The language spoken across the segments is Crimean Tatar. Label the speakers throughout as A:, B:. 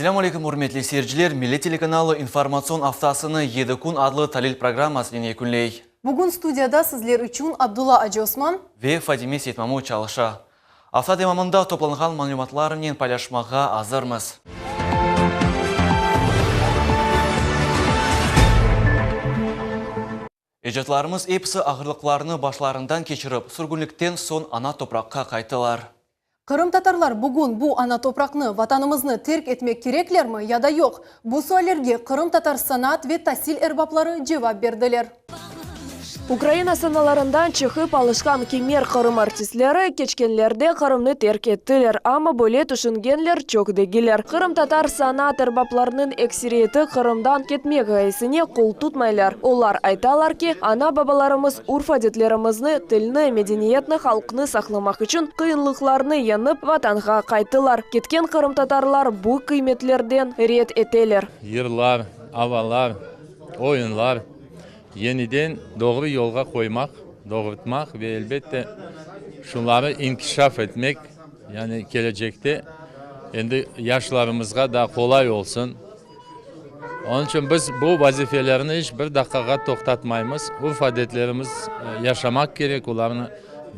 A: Selâm aleyküm, ürmetli seyirciler! Millet telekanalı informatsion aftasını Yedi kün adlı talil programmasınen yekünley.
B: Bugün studiyada sizler içün Abdulla Acıosman.
A: Ve Fadime Seytmamut çalışa. Afta devamında toplanğan malümatlarnen paylaşmağa azırmız. Ecdatlarımız episi ağırlıqlarnı başlarından keçirip, sürgünlikten soñ ana topraqqa qayttılar.
B: Qırımtatarlar bugün bu ana topraqnı, Vatanımıznı terk etmek kereklermi ya da yoq? Bu suallerge qırımtatar sanat ve tasil erbapları cevap berdiler.
C: Ukraina sanalarından çıqıp alışqan kimer Qırım artistleri keçkenlerde Qırımnı terk ettiler, amma böyle tüşüngenler çoq degiller. Qırımtatar sanat erbaplarınıñ ekseriyeti Qırımdan ketmek ğayesine qol tutmaylar. Olar aytalar ki, ana-babalarımız urf-adetlerimizni, tilni, medeniyetni, halqnı saqlamaq içün qıyınlıqlarnı yeñip, Vatanğa qayttılar. Ketken qırımtatarlar bu qıymetlerden red eteler.
D: Yırlar, avalar, oyunlar yeniden doğru yolğa qoymaq, doğurtmaq ve elbette şunları inkişaf etmek, yani kelecekte endi yaşlarımızğa da qolay olsun. Onıñ içün biz bu vazifelerni iç bir daqqağa toqtatmaymız. Urf-adetlerimiz yaşamaq kerek, olarnı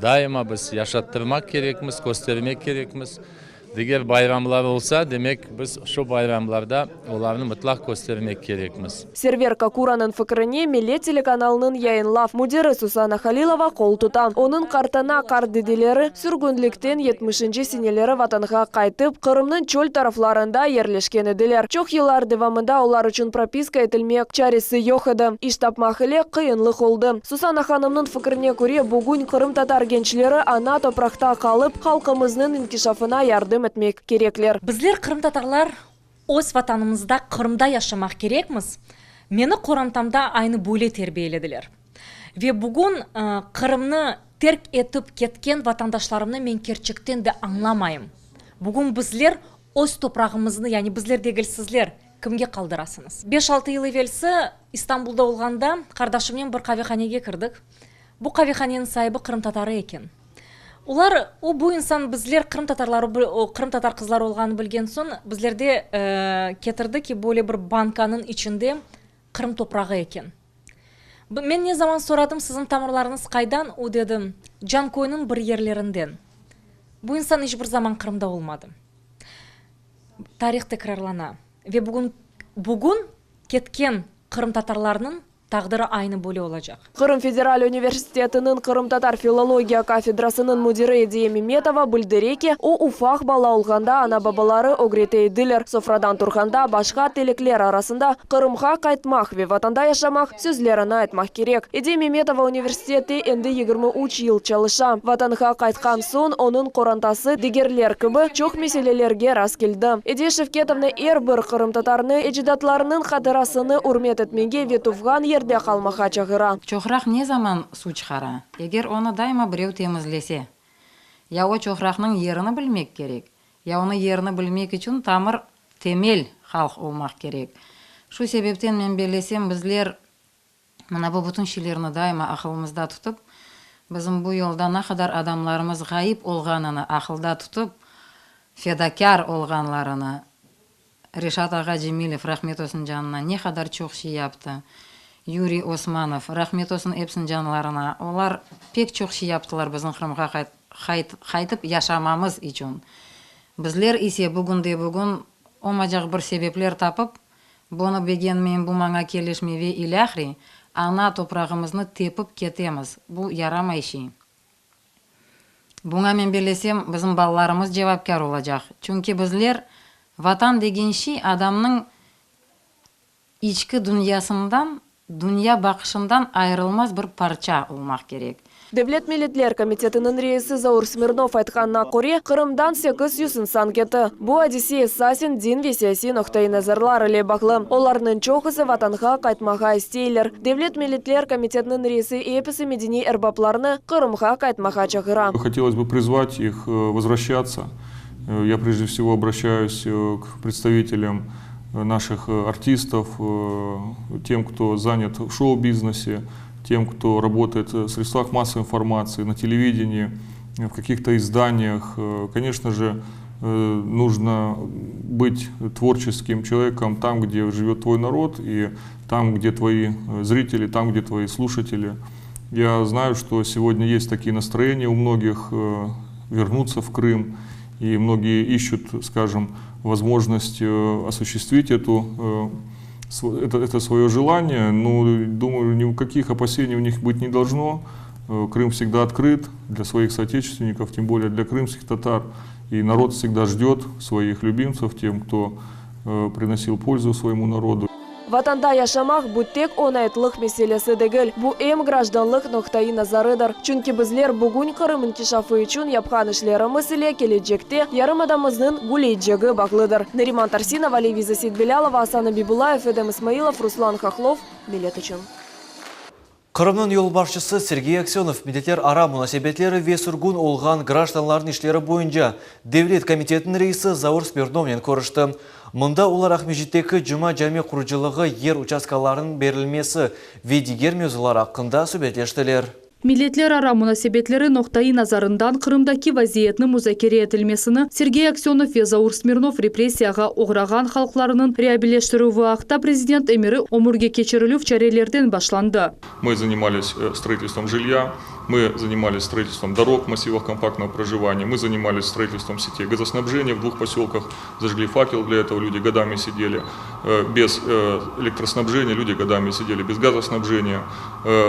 D: daima biz yaşattırmaq kerekmiz, köstermek kerekmiz. Diger bayramlar olsa, demek, biz şu bayramlarda olarnı mıtlaq köstermek kerekmiz.
C: Server Kakuranıñ fikrine Millet telekanalınıñ yayınlav müdiri Susana Halilova qol tuta. Onıñ qartana, qartdedeleri sürgünlikten yetmişinci seneleri Vatanğa qaytıp, Qırımnıñ çöl taraflarında yerleşken ediler. Çoq yıllar devamında olar içün propiska etilmek çaresi yoq edi, iş tapmaq ile qıyınlıq oldı. Susana hanımnıñ fikrine köre, bugün qırımtatar gençleri ana topraqta qalıp, halqımıznıñ inkişafına yardım etmek kerekler.
E: Bizler, qırımtatarlar, öz Vatanımızda, Qırımda yaşamaq kerekmiz. Meni qorantamda aynı böyle terbiyelediler. Ve bugün Qırımnı terk etip ketken vatandaşlarımnı men kerçekten de añlamayım. Bugün bizler öz toprağımıznı, yani bizler degil, sizler, kimge qaldırasıñız? Beş-altı yıl evelsi İstanbulda olğanda qardaşımnen bir qavehanege kirdik. Bu qavehaneniñ saibi qırımtatarı eken. Olar, o, bu insan bizler qırımtatarları, qırımtatar qızları olğanını bilgen soñ, bizlerde ketirdi ki, böyle bir bankanıñ içinde Qırım toprağı eken. Men ne zaman soradım, siziñ tamırlarıñız qaydan, o dedi, Canköyniñ bir yerlerinden. Bu insan iç bir zaman Qırımda olmadı. Tarih tekrarlana ve bugün, bugün ketken qırımtatarlarnıñ taqdiri aynı böyle olacaq.
C: Qırım federal universitetiniñ qırımtatar filologiya kafedrasınıñ müdiri Ediye Memetova bildire ki, o ufaq bala olğanda ana-babaları ögrete ediler, sofradan turğanda başqa tilekler arasında Qırımğa qaytmaq ve Vatanda yaşamaq sözlerini aytmaq kerek. Ediye Memetova universitette endi 23 yıl çalışa. Vatanğa qaytqan soñ onıñ qorantası, digerler kibi, çoq meselelerge rastkeldi. Ediye Şevketovna er bir qırımtatarnı ecdatlarınıñ hatırasını ürmet etmege ve tuvğan yerde qalmağa çağıra.
F: Çoqraq ne zaman suv çıqara? Eger onı daima birev temizlese. Ya o çoqraqnıñ yerini bilmek kerek, ya onı yerini bilmek içün tamır, temel halq olmaq kerek. Şu sebepten men bellesem, bizler mına bu bütün şeylerni daima aqılımızda tutıp, bizim bu yolda ne qadar adamlarımız ğayıp olğanını aqılda tutıp, fedakâr olğanlarını, Reşat ağa Cemilev, rahmet olsun canına, ne qadar çoq şey yaptı. Yuriy Osmanov, rahmet olsun epsiniñ canlarına. Olar pek çoq şey yaptılar bizim Qırımğa qaytıp yaşamamız içün. Bizler ise bugünde-bugün olmaycaq bir sebepler tapıp, bunı begenmeyim, bu maña kelişmey ve ilâhre, ana toprağımıznı tepip ketemiz. Bu yaramay şey. Buña men bellesem, bizim balalarımız cevapkâr olacaq. Çünki bizler Vatan degen şey adamnıñ içki dünyasından, dünya baqışından ayırılmaz bir parça olmaq kerek.
C: Devlet milletler komitetiniñ reisi Zaur Smirnov aytqanına köre, Qırımdan 800 insan ketti. Bu adise esasen din ve siyasiy noqtai nazarlar ile bağlı. Olarnıñ çoqusı Vatanğa qaytmağa isteyler. Devlet milletler komitetiniñ reisi episi medeniy erbaplarnı Qırımğa qaytmağa çağıra.
G: Hotelos бы призвать их возвращаться. Я прежде всего обращаюсь к представителям наших артистов, тем, кто занят в шоу-бизнесе, тем, кто работает в средствах массовой информации, на телевидении, в каких-то изданиях. Конечно же, Нужно быть творческим человеком там, где живет твой народ, и там, где твои зрители, там, где твои слушатели. Я знаю, что сегодня есть такие настроения у многих вернуться в Крым, и многие ищут, скажем, возможность осуществить эту, это, это свое желание. Но, думаю, никаких опасений у них быть не должно. Крым всегда открыт для своих соотечественников, тем более для крымских татар. И народ всегда ждет своих любимцев, тем, кто приносил пользу своему народу.
C: Vatanda yaşamaq bu tek oñaytlıq meselesi degil. Bu em grajdanlıq noqtaiy nazarıdır. Çünki bizler bugün Qırım inkişafı içün yapqan işlerimiz ile kelecekte yarımadamıznıñ güleycegi bağlıdır. Nariman Tarsinova, Leviza Seytbelâlova, Asan Abibullayev, Edem İsmailov, Ruslan Hahlov. Millet içün.
A: Qırımnıñ yolbaşçısı Sergey Aksönov milletlerara munasebetleri ve sürgün olğan grajdanlarnıñ işleri boyunca Devlet komitetiniñ reisi Zaur Smirnovnen körüşti. Mında olar Aqmescitteki Cuma cami qurucılığı yer uçastkalarınıñ berilmesi ve diger mevzular aqqında subetleştiler.
H: Milletlerara munasebetleri noqtaiy nazarından Qırımdaki vaziyetniñ muzakere etilmesini Sergey Aksönov ve Zaur Smirnov repressiyağa oğrağan halqlarınıñ reabilitatsiya aqta prezident emiri ömürge keçirilüv çarelerden başlandı.
G: Мы занимались строительством жилья, мы занимались строительством дорог в массивах компактного проживания, мы занимались строительством сетей газоснабжения в двух поселках, зажгли факел для этого, люди годами сидели без электроснабжения, люди годами сидели без газоснабжения.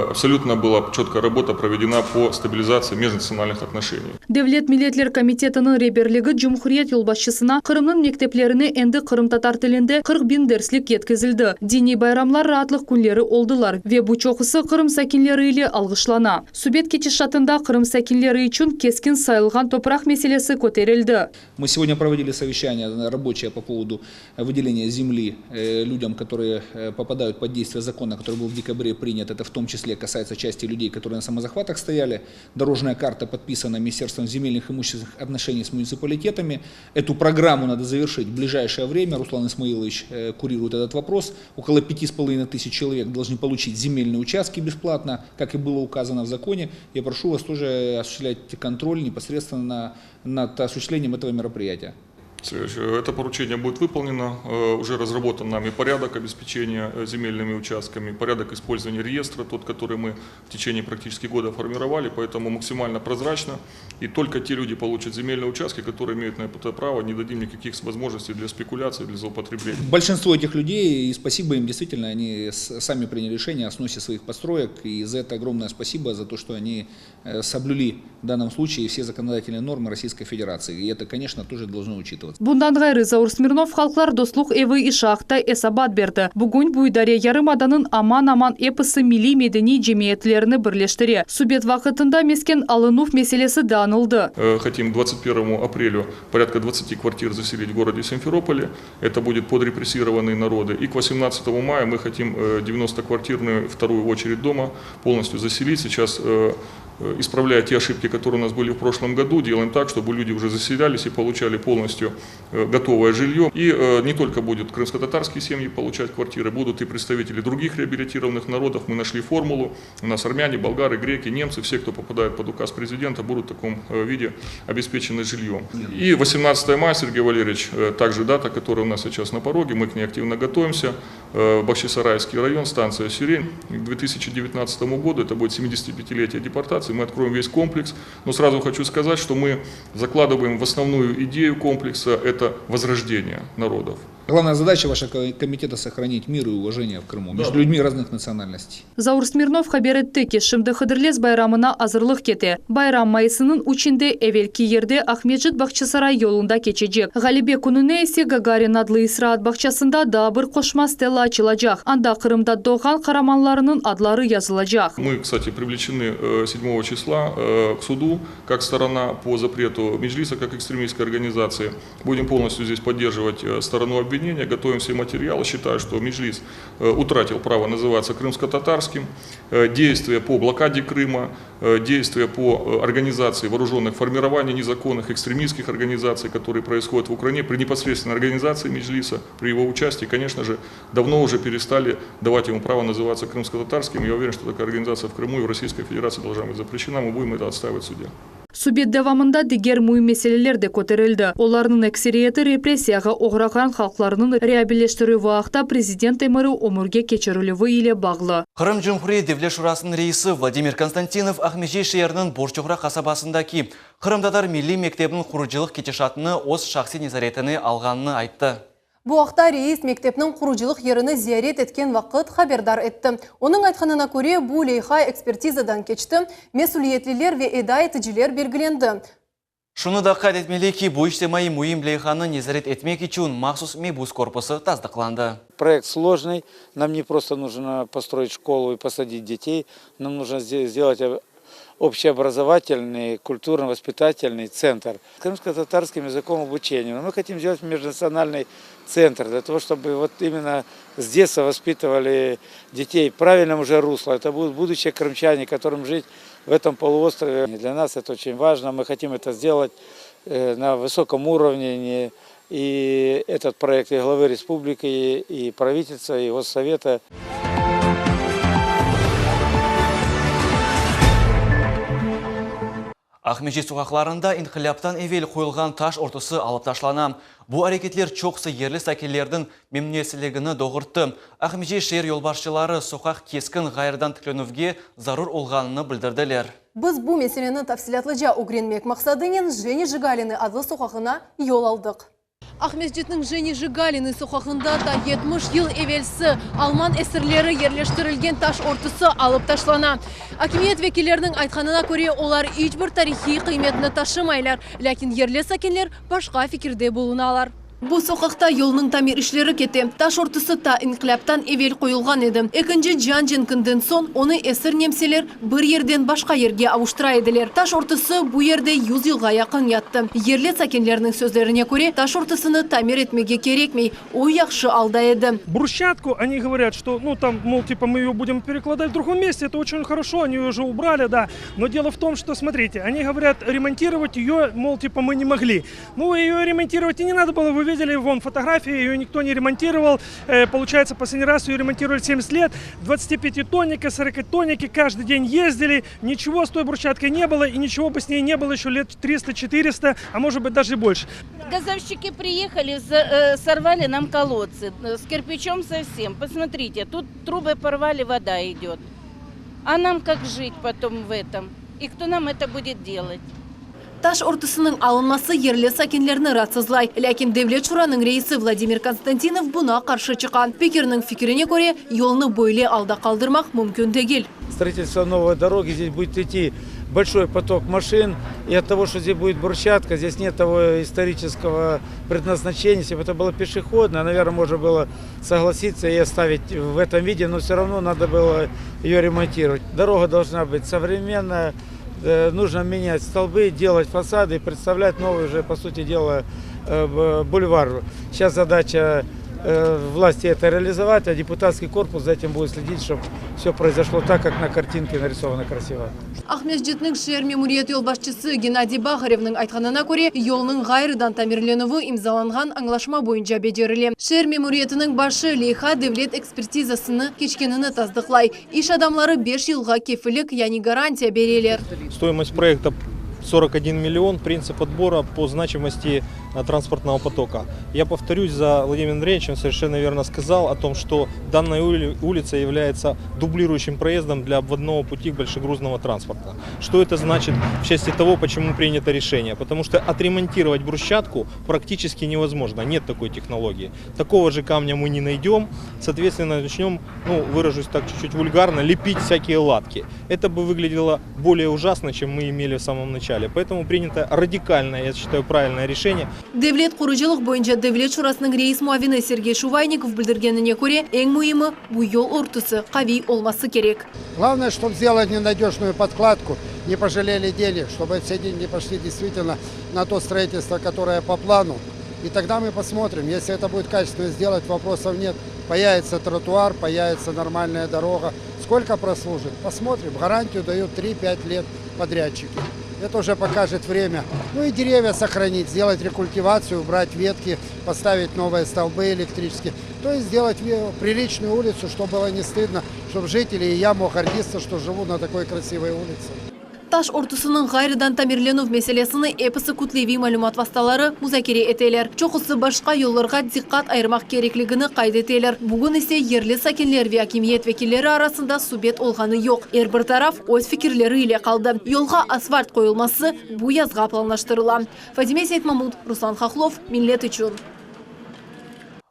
G: Абсолютно была четкая работа проведена по стабилизации межнациональных отношений.
H: Devlet milletler komitetiniñ reberligi Cumhuriyet yolbaşçısına Qırımnıñ mekteplerine endi qırımtatar tilinde 40 biñ derslik yetkizildi. Diniy bayramlar raatlıq künleri oldılar ve bu çoqusı Qırım sakinleri ile alğışlana. Subet ketişatında Qırım sakinleri içün keskin sayılğan topraq meselesi köterildi.
I: Мы сегодня проводили совещание рабочее по поводу выделения земли людям, которые попадают под действие закона, который был в декабре принят. Это в том числе касается части людей, которые на самозахватах стояли. Дорожная карта подписана Министерством земельных и имущественных отношений с муниципалитетами. Эту программу надо завершить в ближайшее время. Руслан Исмаилович курирует этот вопрос. Около 5500 человек должны получить земельные участки бесплатно, как и было указано в законе. Я прошу вас тоже осуществлять контроль непосредственно над осуществлением этого мероприятия.
G: Это поручение будет выполнено. Уже разработан нами порядок обеспечения земельными участками, порядок использования реестра, тот, который мы в течение практически года формировали, поэтому максимально прозрачно. И только те люди получат земельные участки, которые имеют на это право, не дадим никаких возможностей для спекуляций, для злоупотреблений.
I: Большинство этих людей, и спасибо им, действительно, они сами приняли решение о сносе своих построек, и за это огромное спасибо, за то, что они соблюли в данном случае все законодательные нормы Российской Федерации. И это, конечно, тоже должно учитываться.
H: Bundan ğayrı Zaur Smirnov Halqlar dostluq evi işi aqta esabat berdi. Bugün bu idare yarımadanıñ aman-aman episi milliy medeniy cemiyetlerini birleştire. Subet vaqtında mesken alınuv meselesi de añıldı.
G: Хотим к 21 апрелю порядка 20 квартир заселить в городе Симферополе. Это будет под репрессированные народы. И к 18 мая мы хотим 90-квартирную вторую очередь дома полностью заселить. Сейчас исправляя те ошибки, которые у нас были в прошлом году, делаем так, чтобы люди уже заселялись и получали полностью готовое жилье. И не только будут крымско-татарские семьи получать квартиры, будут и представители других реабилитированных народов. Мы нашли формулу. У нас армяне, болгары, греки, немцы, все, кто попадает под указ президента, будут в таком виде обеспечены жильем. И 18 мая, Сергей Валерьевич, также дата, которая у нас сейчас на пороге, мы к ней активно готовимся. Бахчисарайский район, станция Сирень. К 2019 году, это будет 75-летие депортации, мы откроем весь комплекс. Но сразу хочу сказать, что мы закладываем в основную идею комплекса – это возрождение народов.
I: Главная задача вашего комитета – сохранить мир и уважение в Крыму между людьми разных национальностей.
H: Zaur Smirnov haber etti ki, şimdi Hıdırlez bayramına azırlıq kete. Bayram mayısınıñ üçünde evelki yerde Aqmescit Bağçasaray yolunda keçecek. Ğalebe kününe ise Gagarin adlı istiraat bağçasında daa bir qoşma stela açılacaq. Anda Qırımda doğğan qaramanlarınıñ adları yazılacaq.
G: Мы, кстати, привлечены 7 числа к суду как сторона по запрету Меджлиса как экстремистской организации. Будем полностью здесь поддерживать сторону обвинения, готовим все материалы. Считаю, что Меджлис утратил право называться крымско-татарским. Действия по блокаде Крыма, действия по организации вооруженных формирований незаконных экстремистских организаций, которые происходят в Украине, при непосредственной организации Меджлиса, при его участии, конечно же, давно уже перестали давать ему право называться крымско-татарским. Я уверен, что такая организация в Крыму и в Российской Федерации должна быть запрещена. Мы будем это отстаивать в суде.
H: Subet devamında diger müim meseleler de köterildi. Olarnıñ ekseriyeti repressiyağa oğrağan halqlarnıñ reabilitatsiya aqta prezident emiri ömürge keçirilüvi ile bağlı.
A: Qırım Cumhuriyet Devlet Şurasınıñ reisi Vladimir Konstantinov Aqmescit şeeriniñ Borçoqraq qasabasındaki Qırımtatar milliy mektebiniñ qurucılıq ketişatını öz şahsiy nezaretine alğanını ayttı.
B: Bu aqta reis mektepniñ qurucılıq yerini ziyaret etken vaqıt haberdar etti. Onıñ aytqanına köre, bu leyha ekspertizadan keçti, mesüliyetliler ve eda eticiler belgilendi.
A: Şunı da qayd etmeli ki, bu içtimaiy müim leyhanı nezaret etmek içün mahsus mebus korpusı tasdıqlandı.
J: Проект сложный, нам не просто нужно построить школу и посадить детей, нам нужно сделать общеобразовательный, культурно-воспитательный центр с крымско-татарским языком обучения. Но мы хотим сделать межнациональный центр для того, чтобы вот именно с детства воспитывали детей в правильном уже русло. Это будут будущие крымчане, которым жить в этом полуострове. И для нас это очень важно. Мы хотим это сделать на высоком уровне. И этот проект и главы республики, и правительства, и Госсовета.
A: Aqmescit soqaqlarında inqilâptan evel qoyulğan taş örtüsi alıp taşlana. Bu areketler çoqusı yerli sakinlerniñ memnüniyetsizligini doğurttı. Aqmescit şeer yolbaşçıları soqaq keskin ğayrıdan tiklenüvge zarur olğanını bildirdiler.
B: Biz bu meseleni tafsilâtlıca ögrenmek maqsadınen Jeni Jigaliny adlı soqağına yol aldıq. Aqmescitniñ Jeni Jigaliny soqağında ta 70 yıl evelsi alman esirleri yerleştirilgen taş örtüsi alıp taşlana. Akimiyet vekilleriniñ aytqanına köre, olar iç bir tarihiy qıymetni taşımaylar, lâkin yerli sakinler başqa fikirde bulunalar. Bu soqaqta yolnıñ tamir işleri kete. Taş örtüsi ta inqilâptan evel qoyulğan edi. Ekinci cian cenkinden soñ onı esir nemseler bir yerden başqa yerge avuştıra ediler. Taş örtüsi bu yerde 100 yılğa yaqın yattı. Yerli sakinlerniñ sözlerine köre, taş örtüsini tamir etmege kerekmey, o yahşı alda edi.
K: Брусчатку, они говорят, что, ну, там, мол, типа, мы ее будем перекладать в другом месте, это очень хорошо, они ее уже убрали, да. Но дело в том, что, смотрите, они говорят, ремонтировать ее, мол, типа, мы не могли. Ну, ее ремонтировать и не надо было, вы видели, вон фотографии, ее никто не ремонтировал. Получается, последний раз ее ремонтировали 70 лет, 25-тонники, 40-тонники каждый день ездили, ничего с той брусчаткой не было, и ничего бы с ней не было еще лет 300-400, а может быть даже больше.
L: Газовщики приехали, сорвали нам колодцы с кирпичом совсем. Посмотрите, тут трубы порвали, вода идет. А нам как жить потом в этом? И кто нам это будет делать?
B: Taş örtüsiniñ alınması yerli sakinlerni raatsızlay. Lâkin Devlet Şuranıñ reisi Vladimir Konstantinov buña qarşı çıqa. Spikerniñ fikrine köre, yolnı böyle alda qaldırmaq mümkün degil.
J: Строительство новой дороги, здесь будет идти большой поток машин, и от того, что здесь будет брусчатка, здесь нет того исторического предназначения. Если бы это было пешеходное, наверное, можно было согласиться и оставить в этом виде, но все равно надо было ее ремонтировать. Дорога должна быть современная, нужно менять столбы, делать фасады и представлять новый уже, по сути дела, бульвар. Сейчас задача власти это реализовать, а депутатский корпус за этим будет следить, чтобы все произошло так, как на картинке нарисовано красиво.
B: Aqmescitniñ şeer memuriyet yolbaşçısı Gennadiy Baharevniñ aytqanına köre, yolnıñ ğayrıdan tamirlenüvi imzalanğan añlaşma boyunca becerile. Şeer memuriyetiniñ başı leyha devlet ekspertizasını keçkenini tasdıqlay. İş adamları 5 yılğa kefillik, yani garantiya bereler.
M: Стоимость проекта 41 миллион, принцип отбора по значимости транспортного потока. Я повторюсь за Владимиром Андреевичем, совершенно верно сказал о том, что данная улица является дублирующим проездом для обводного пути большегрузного транспорта. Что это значит в части того, почему принято решение? Потому что отремонтировать брусчатку практически невозможно, нет такой технологии. Такого же камня мы не найдем, соответственно, начнем, ну, выражусь так чуть-чуть вульгарно, лепить всякие латки. Это бы выглядело более ужасно, чем мы имели в самом начале. Поэтому принято радикальное, я считаю, правильное решение.
B: Devlet qurucılıq boyunca Devlet Şurasınıñ reis muavini Sergey Şuvaynikov bildirgenine köre, eñ müimi bu yol örtüsi qaviy olması kerek.
N: Главное, чтобы сделать надежную подкладку, не пожалели денег, чтобы все деньги пошли действительно на то строительство, которое по плану. И тогда мы посмотрим, если это будет качественно сделать, вопросов нет. Появится тротуар, появится нормальная дорога. Сколько прослужит? Посмотрим. Гарантию дают 3-5 лет подрядчики. Это уже покажет время. Ну и деревья сохранить, сделать рекультивацию, убрать ветки, поставить новые столбы электрические. То есть сделать приличную улицу, чтобы было не стыдно, чтобы жители и я мог гордиться, что живу на такой красивой улице.
B: Taş örtüsiniñ ğayrıdan tamirlenüv meselesini episi kütleviy malümat vastaları muzakere eteler. Çoqusı başqa yollarğa diqqat ayırmaq kerekligini qayd eteler. Bugün ise yerli sakinler ve akimiyet vekilleri arasında subet olğanı yoq. Er bir taraf öz fikirleri ile qaldı. Yolğa asfalt qoyulması bu yazğa planlaştırıla. Fadime Seytmamut, Ruslan Hahlov, Millet içün.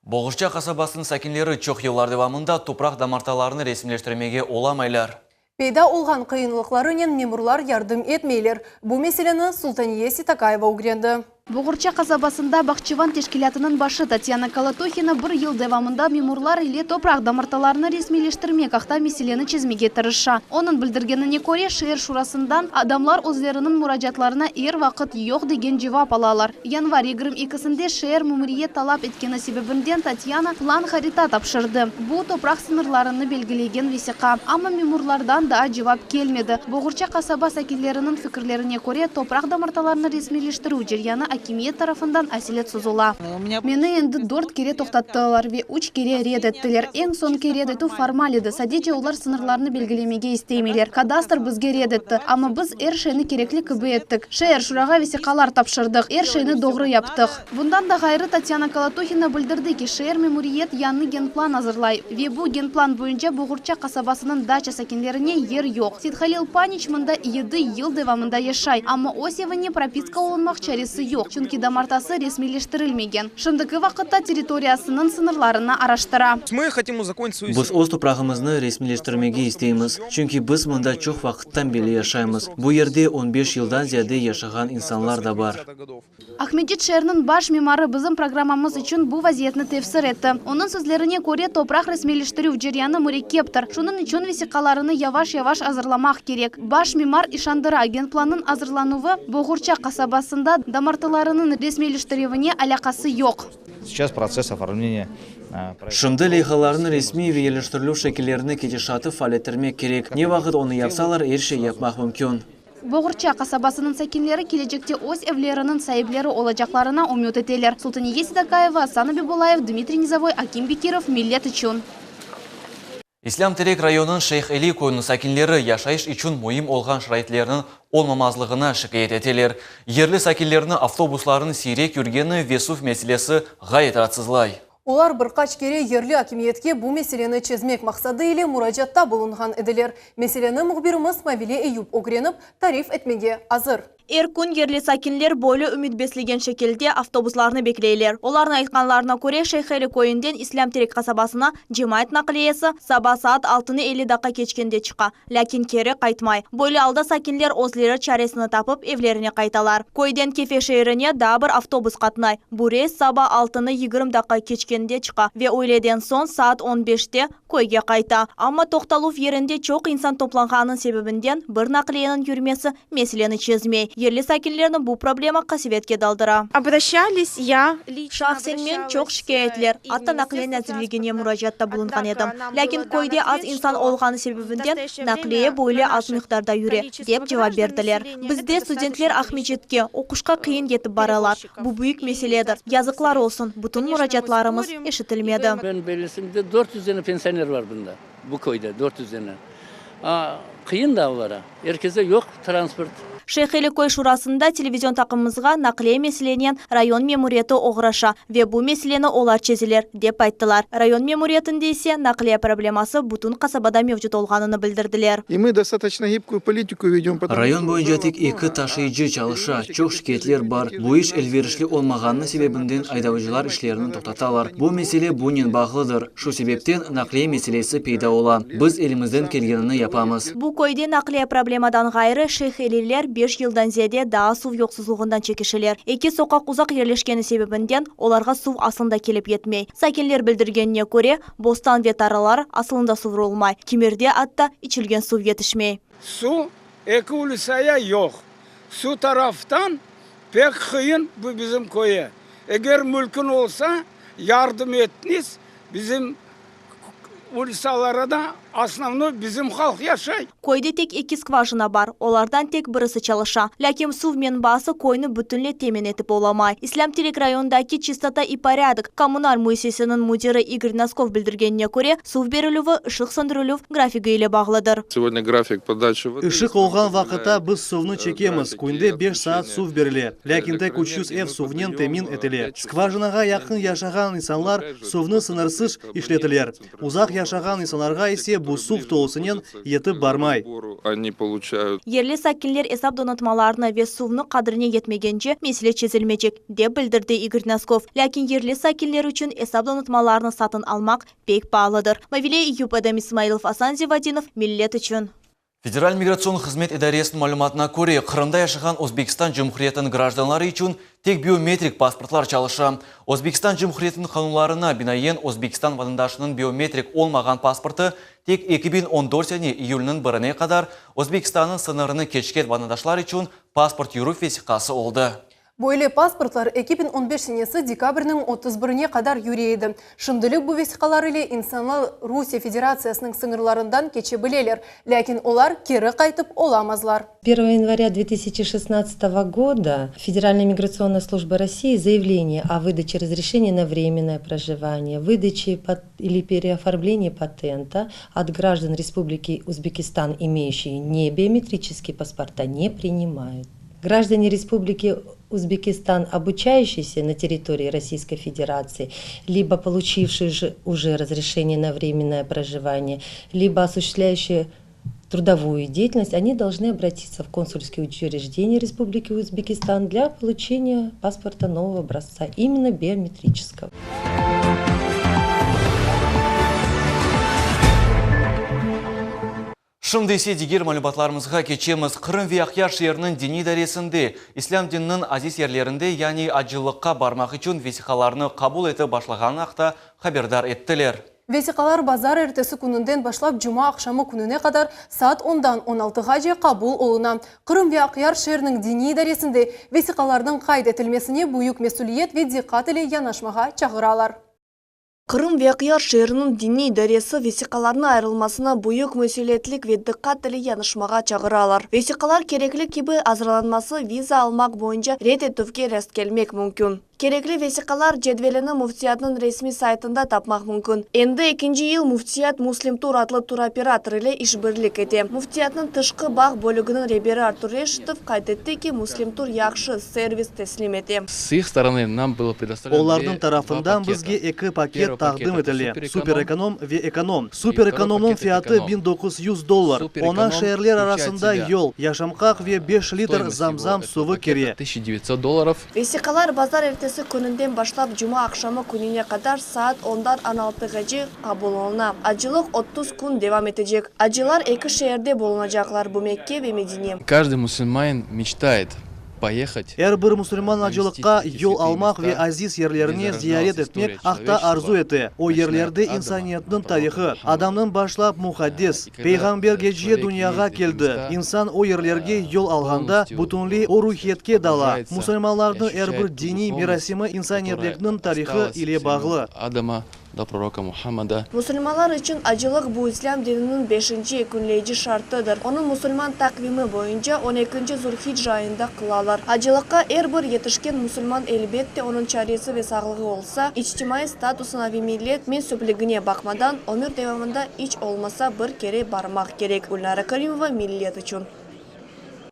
A: Boğurça qasabasınıñ sakinleri çoq yıllar devamında topraq damartalarını resmiyleştirmege olamaylar.
B: Peyda olğan qıyınlıqlarınen memurlar yardım etmeyler. Bu meseleni Sultaniye Seytakayeva ögrendi.
O: Boğurça qasabasında Bahçevan teşkilâtınıñ başı Tatyana Kolotohina bir yıl devamında memurlar ile topraq damartalarını resmiyleştirmek aqta meseleni çezmege tırışa. Onıñ bildirgenine köre, şeer şurasından adamlar özleriniñ muracaatlarına er vaqıt yoq degen cevap alalar. Yanvar 22-sinde şeer memuriyet talap etkeni sebebinden Tatyana plan-harita tapşırdı. Bu, topraq sıñırlarını belgilegen vesiqa. Amma memurlardan daa cevap kelmedi. Boğurça qasaba sakinleriniñ fikirlerine köre, topraq damartalarını resmiyleştirüv ceryanı akimiyet tarafından aselet sozula. Meni endi dört kere toqtattılar ve üç kere red ettiler. Eñ soñki red etüv formal edi, sadece olar sıñırlarnı belgilemege istemeyler. Kadastr bizge red etti, amma biz er şeyni kerekli kibi ettik. Şeer şurağa vesiqalar tapşırdıq, er şeyni doğru yaptıq. Bundan da ğayrı, Tatyana Kolotohina bildirdi ki, şeer memuriyet yañı genplan azırlay ve bu genplan boyunca Boğurça qasabasınıñ daça sakinlerine yer yoq. Seythalil Paniç mında yedi yıl devamında yaşay, amma öz evine propiska olunmaq çaresi yoq, çünki damartası resmiyleştirilmegen. Şimdiki vaqıtta territoriyasınıñ sıñırlarını araştıra.
A: Biz öz toprağımıznı resmiyleştirmege isteymiz, çünki biz mında çoq vaqıttan berli yaşaymız. Bu yerde on beş yıldan ziyade yaşağan insanlar da bar.
O: Aqmescit şeeriniñ baş mimarı bizim programmamız içün bu vaziyetni tefsir etti. Onıñ sözlerine köre, topraq resmiyleştirüv ceryanı mürekkeptir, şunıñ içün vesiqalarını yavaş-yavaş azırlamaq kerek. Baş mimar işandıra, genplannıñ azırlanuvı Boğurça qasabasında damartılarınıñ resmiyleştirüvine alâqası yoq.
P: Seyças protsess oformleniya
A: Şimdi leyhalarnıñ resmiy ve yerleştirilüv şekillerini ketişatı faallettirmek kerek. Ne vaqıt onı yapsalar, er şey yapmaq mümkün.
O: Boğurça qasabasınıñ sakinleri kelecekte öz evleriniñ saipleri olacaqlarına ümüt eteler. Sultaniye Seytakayeva, Asan Abibullayev, Dmitriy Nizovoy, Akim Bekirov, Millet içün.
A: İslâm Terek rayonınıñ Şeyh Eli köyüniñ sakinleri yaşayış içün müim olğan şaraitlerniñ olmamazlığına şikâyet eteler. Yerli sakinlerni avtobuslarnıñ siyrek yürgeni ve suv meselesi ğayet raatsızlay.
B: Olar bir qaç kere yerli akimiyetke bu meseleni çezmek maqsadı ile muracaatta bulunğan ediler. Meseleni mühbirimiz Mavile Eyüp ögrenip, tarif etmege azır.
C: Er kün yerli sakinler böyle ümüt beslegen şekilde avtobuslarnı bekleyler. Olarnıñ aytqanlarına köre, Şeyh-Eli köyünden İslâm-Terek qasabasına cemaat naqliyesi saba saat altını 50 daqqa keçkende çıqa, lâkin keri qaytmay. Böyle alda sakinler özleri çaresini tapıp, evlerine qaytalar. Köyden Kefe şeerine daa bir avtobus qatnay. Bu reys saba altını 20 daqqa keçkende çıqa ve üyleden soñ saat on beşte Köyge qayta. Amma toqtaluv yerinde çoq insan toplanğanınıñ sebebinden bir naqliyeniñ yürmesi meseleni çezmey. Yerli sakinlerni bu problema qasevetke daldıra.
Q: Obraşçalis ya liçno
C: Şahsen men çoq şikâyetler, atta Naqliye nazirligine muracaatta bulunğan edim. Lâkin köyde az insan olğanı sebebinden naqliye böyle az miqdarda yüre, dep cevap berdiler. Bizde studentler Aqmescitke oquşqa qıyın yetip baralar. Bu büyük meseledir. Yazıqlar olsun, bütün muracaatlarımız eşitilmedi.
R: Men bellesem, 400 dane pensioner bar bunda, bu köyde, 400 dane. Qıyın da olara, er kese yoq transport.
C: Şeyh-Eli köy şurasında televizion taqımımızğa naqliye meselenen rayon memuriyeti oğraşa ve bu meseleni olar çezeler, dep ayttılar. Rayon memuriyetinde ise naqliye probleması bütün qasabada mevcut olğanını bildirdiler.
S: И мы достаточно гибкую политику ведем, потому
A: Rayon boyunca tek eki taşıyıcı çalışa, çoq şikâyetler bar. Bu iş elverişli olmağanı sebebinden aydavcılar işlerini toqtatalar. Bu mesele bunen bağlıdır. Şu sebepten naqliye meselesi peyda ola. Biz elimizden kelgenini yapamız.
C: Bu köyde naqliye problemadan ğayrı, Şeyh-Eliler beş yıldan ziyade daa suv yoqsuzluğından çekişeler. Eki soqaq uzaq yerleşkeni sebebinden olarğa suv aslında kelip yetmey. Sakinler bildirgenine köre, bostan ve tarlalar aslında suvurılmay, kimerde atta içilgen suv yetişmey.
T: Suv eki ulisaya yoq. Suv taraftan pek qıyın bu bizim köye. Eger mülkün olsa, yardım etniz, bizim ulisalara da. Osnovnoy bizim halq yaşay.
Q: Köyde tek eki skvajina bar, olardan tek birisi çalışa. Lâkin suv menbaası köyni bütünle temin etip olamay. İslâm Terek rayonındaki Çistota i poryadok kommunal müessisesiniñ müdiri İgor Noskov bildirgenine köre, suv berilüvi ışıq söndürilüv grafigi ile bağlıdır.
U: Segodnâ grafik podaçi vody.
A: Işıq olğan vaqıtta biz suvnı çekemiz, künde beş saat suv berile, lâkin tek 300 ev suvnen temin etile. Skvajinağa yaqın yaşağan insanlar suvnı sıñırsız işleteler. Uzaq yaşağan insanlarğa ise bu suv tolusınen yetip barmay.
Q: Yerli sakinler esap donatmalarını ve suvnı qadrine yetmegence, mesele çezilmeycek, dep bildirdi İgor Noskov. Lâkin yerli sakinler içün esap donatmalarını satın almaq pek paalıdır. Mavile Eyup, Edem İsmailov, Asan Zivadinov, Millet içün.
A: Federal migratsion hızmet idaresiniñ malümatına köre, Qırımda yaşağan Özbekistan Cumhuriyetiniñ grajdanları içün tek biometrik pasportlar çalışa. Özbekistan Cumhuriyetiniñ qanunlarına binaen, Özbekistan vatandaşınıñ biometrik olmağan pasportı tek 2014 sene iyülniñ birine qadar Özbekistannıñ sıñırını keçken vatandaşlar içün pasport yürüv vesiqası oldı.
B: Böyle pasportlar 2015 senesi dekabrniñ 31-ine qadar yüre edi. Şimdilik bu vesiqalar ile insanlar Rusiye Federatsiyasınıñ sıñırlarından keçe bileler, lâkin olar keri qaytıp olamazlar.
V: 1 января 2016 года Федеральная миграционная служба России заявление о выдаче разрешения на временное проживание, выдаче или переоформлении патента от граждан Республики Узбекистан, имеющие не биометрические паспорта, не принимают. Граждане Республики Узбекистан, обучающиеся на территории Российской Федерации, либо получившие же уже разрешение на временное проживание, либо осуществляющие трудовую деятельность, они должны обратиться в консульские учреждения Республики Узбекистан для получения паспорта нового образца, именно биометрического.
A: Şimdi ise diger malümatlarımızğa keçemiz. Qırım ve Aqyar şeeriniñ diniy idaresinde İslâm dininiñ aziz yerlerinde, yani acılıqqa barmaq içün vesiqalarnı qabul etip başlağanı aqta haberdar ettiler.
B: Vesiqalar bazar ertesi kününden başlap cuma aqşamı kününe qadar saat ondan on altığace qabul oluna. Qırım ve Aqyar şeeriniñ diniy idaresinde vesiqalarnıñ qayd etilmesine büyük mesüliyet ve diqqat ile yanaşmağa çağıralar.
C: Qırım ve Aqyar şeeriniñ diniy idaresi vesiqalarnı ayırılmasına büyük mesülietlik ve diqqat ile yanaşmağa çağıralar. Vesiqalar kerekli kibi azırlanması viza almaq boyunca red etüvge rastkelmek mümkün. Kerekli vesiqalar cedvelini Müftiyatnıñ resmiy saytında tapmaq mümkün. Endi ekinci yıl Müftiyat Muslim Tur adlı turoperator ile işbirlik ete. Müftiyatnıñ tışqı bağ bölüginiñ reberi Artur Reşitov qayd etti ki, Muslim Tur yahşı servis teslim ete.
W: S ih storony nam bylo predostavleno
A: Olarnıñ tarafından bizge eki paket taqdim etile, super-ekonom ve ekonom. Super-ekonomnıñ fiyatı 1900 dollar, oña şeerler arasında yol, yaşamqaq ve beş litr zam-zam suvı kire.
C: Vesiqalar bazar ertesi kününden başlap cuma aqşamı kününe qadar saat ondan on altığace qabul oluna. Acılıq 30 kün devam etecek. Acılar eki şeerde bulunacaqlar, bu Mekke ve Medine.
W: Каждый мусульманин мечтает поехать.
A: Er bir musulman acılıqqa yol almaq ve aziz yerlerni ziyaret etmek aqta arzu ete. O yerlerde insaniyetniñ tarihı, Adamdan başlap muqaddes Peyğambergece dünyağa keldi. İnsan o yerlerge yol alğanda, bütünley o ruhiyetke dala. Musulmanlarnıñ er bir diniy merasimi insaniyetlikniñ tarihı ile bağlı.
W: Do proroka Muhammada.
C: Musulmanlar içün acılıq bu İslâm dininiñ beşinci yekünleyici şartıdır. Onı musulman taqvimi boyunca on ekinci Zulhicca ayında qılalar. Acılıqqa er bir yetişken musulman elbette onıñ çaresi ve sağlığı olsa, içtimaiy statusına ve millet mensüpligine baqmadan, ömür devamında iç olmasa bir kere barmaq kerek. Gülnara Karimova, Millet içün.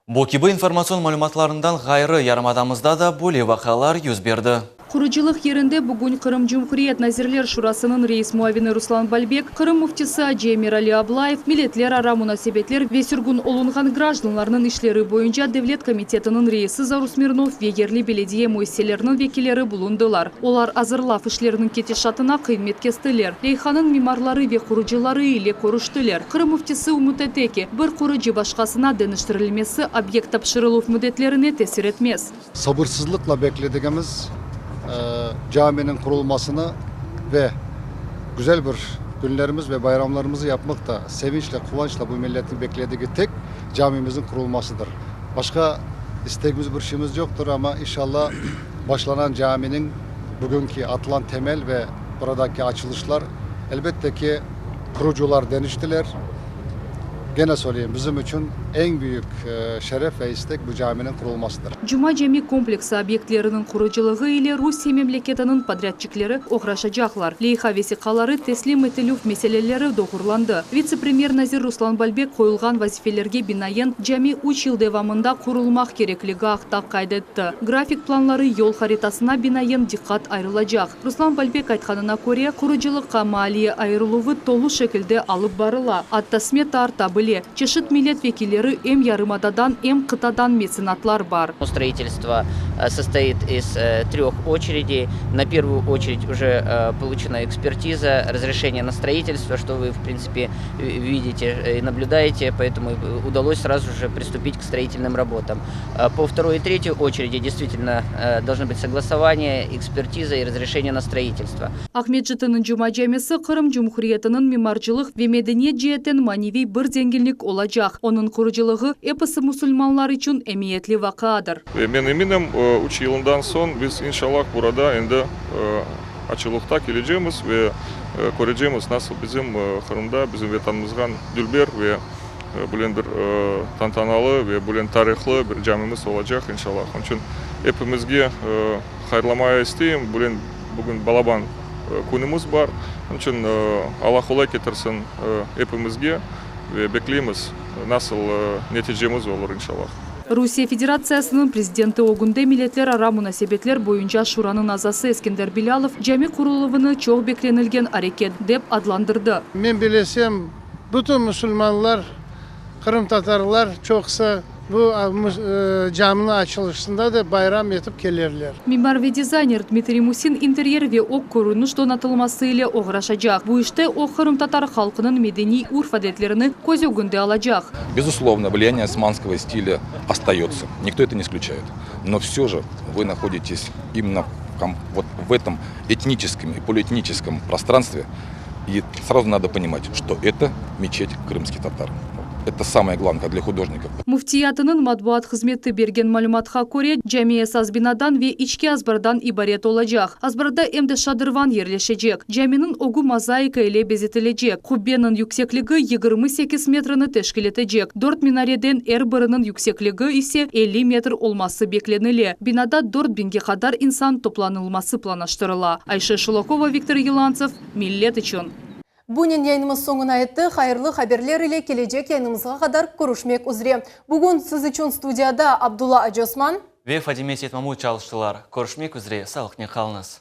A: Bu kibi informatsion malümatlarından ğayrı, yarımadamızda da böyle vaqialar yüz berdi.
H: Qurucılıq yerinde bugün Qırım Cumhuriyet Nazirler Şurasınıñ reis muavini Ruslan Balbek, Qırım Müftisi acı Emirali Ablayev, Milletlerara munasebetler ve sürgün olunğan grajdanlarnıñ işleri boyunca devlet komitetiniñ reisi Zaur Smirnov ve yerli belediye müessiseleriniñ vekilleri bulundılar. Olar azırlav işleriniñ ketişatına qıymet kestiler, leyhanıñ mimarları ve qurucıları ile körüştiler. Qırım Müftisi ümüt ete ki, bir qurucı başqasına deñiştirilmesi obyekt tapşırıluv müddetlerine tesir etmez.
N: Sabırsızlıqla bekledigimiz caminiñ qurulmasını ve güzel bir künlerimiz ve bayramlarımızı yapmaq da sevinçle, quvançla bu milletniñ bekledigi tek camimizniñ qurulmasıdır. Başqa istegimiz, bir şeyimiz yoqtır, amma inşallah başlanan caminiñ bugünki atılan temel ve buradaki açılışlar, elbette ki,
D: Qurucılar deñiştiler. Gene söyleyim, bizim içün eñ büyük şeref ve istek bu caminiñ qurulmasıdır.
H: Cuma cami kompleksi obyektleriniñ qurucılığı ile Rusiye memleketiniñ podrâdçikleri oğraşacaqlar. Leyha vesiqaları teslim etilüv meseleleri doğurlandı. Vitse-premyer nazir Ruslan Balbek qoyulğan vazifelerge binaen cami üç yıl devamında qurulmaq kerekligi aqta qayd etti. Grafik planları yol haritasına binaen diqqat ayırılacaq. Ruslan Balbek aytqanına köre, qurucılıqqa maliye ayırıluvı tolu şekilde alıp barıla, atta smeta arta bile. Çeşit millet vekilleri em yarımadadan, em qıtadan metsenatlar bar.
E: Строительство состоит из трех очередей. На первую очередь уже получена экспертиза, разрешение на строительство, что вы, в принципе, видите и наблюдаете, поэтому удалось сразу же приступить к строительным работам. По второй и третьей очереди действительно должны быть согласование, экспертиза и разрешение на строительство.
H: Aqmescitniñ Cuma camisi Qırım Cumhuriyetiniñ mimarcılıq ve medeniyet ceetten maneviy bir zenginlik olacaq. Onıñ qurucılığı episi musulmanlar içün emiyetli vaqiadır.
G: Ve men eminim, üç yılından soñ biz, inşallah, burada endi açılıqta kelecemiz ve körecemiz, nasıl bizim Qırımda, bizim Vetanımızğa dülber ve bülen bir tantanalı ve bülen tarihlı bir camimiz olacaq, inşallah. Onıñ içün epimizge hayırlamaya isteyim, bülen bugün balaban künümiz bar. Onıñ içün Alla qolay ketirsin epimizge ve bekleymiz, nasıl neticemiz olur, inşallah.
H: Rusiye Federatsiyasınıñ Prezidenti ögünde Milletlerara munasebetler boyunca Şuranıñ azası Eskender Bilâlov cami quruluvını çoq beklenilgen areket, dep adlandırdı.
S: Men bilesem, bütün musulmanlar, qırımtatarlar çoqusı bu caminiñ açılışında da bayram etip kelerler.
H: Mimar ve dizayner Dmitriy Musin interyer ve ög körüniş donatılması ile oğraşacaq. Bu işte o, qırımtatar halqınıñ medeniy urf-adetlerini köz ögünde alacaq.
F: Безусловно, влияние османского стиля остается. Никто это не исключает. Но все же вы находитесь именно вот в этом этническом и полиэтническом пространстве. И сразу надо понимать, что это мечеть крымских татар. Это самое главное для художников.
H: Müftiyatınıñ matbuat hızmeti bergen malümatqa köre, cami esas binadan ve içki azbardan ibaret olacaq. Azbarda em de şadırvan yerleşecek. Caminiñ ögü mozaika ile bezetilecek. Qubbeniñ yüksekligi 28 metrni teşkil etecek. Dört minareden er biriniñ yüksekligi ise 50 metr olması beklenile. Binada 4000ge qadar insan toplanılması planlaştırıla. Ayşe Şulakova, Viktor Yelantsev, Millet içün.
B: Bunen yayınımız soñuna yetti. Hayırlı haberler ile kelecek yayınımızğa qadar körüşmek üzre. Bugün siz içün studiyada Abdulla Acosman
A: Ve Fadime Seytmamut çalıştılar. Körüşmek üzre, sağlıqnen qalıñız.